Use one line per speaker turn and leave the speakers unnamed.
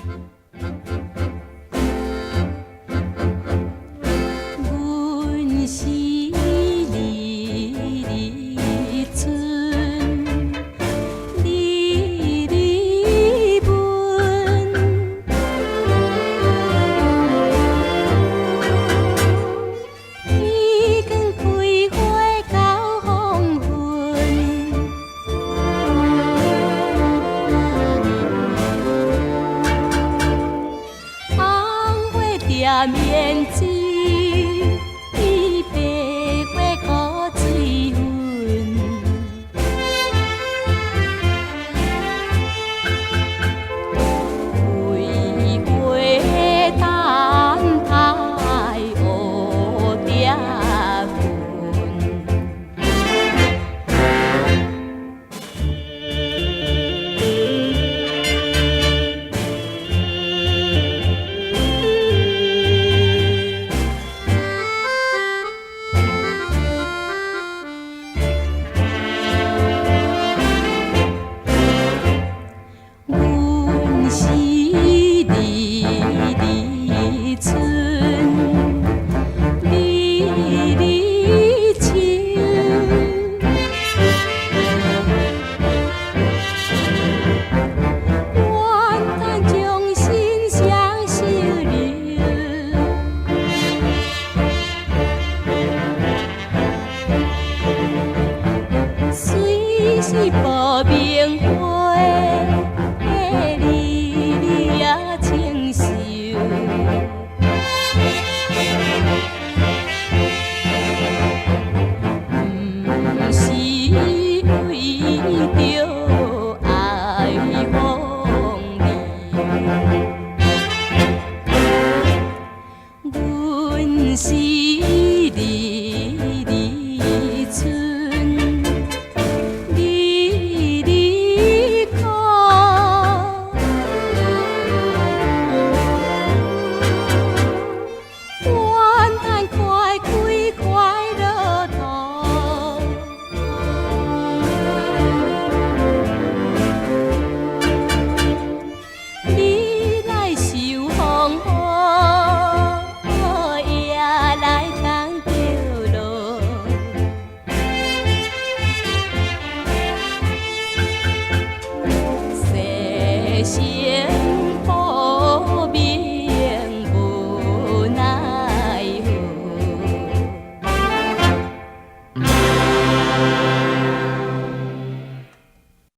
阮是離離村，離離分。天光開花到黃昏，紅花疊棉子，白花顧水分。開花等待蝴蝶雲。阮是離離村，離離秋。願等將心相守留，雖是無名花，離離也清秀。毋是為著愛風流，阮是離離村，離離苦。願等快開快樂土。你來受風雨，也來當著路。世事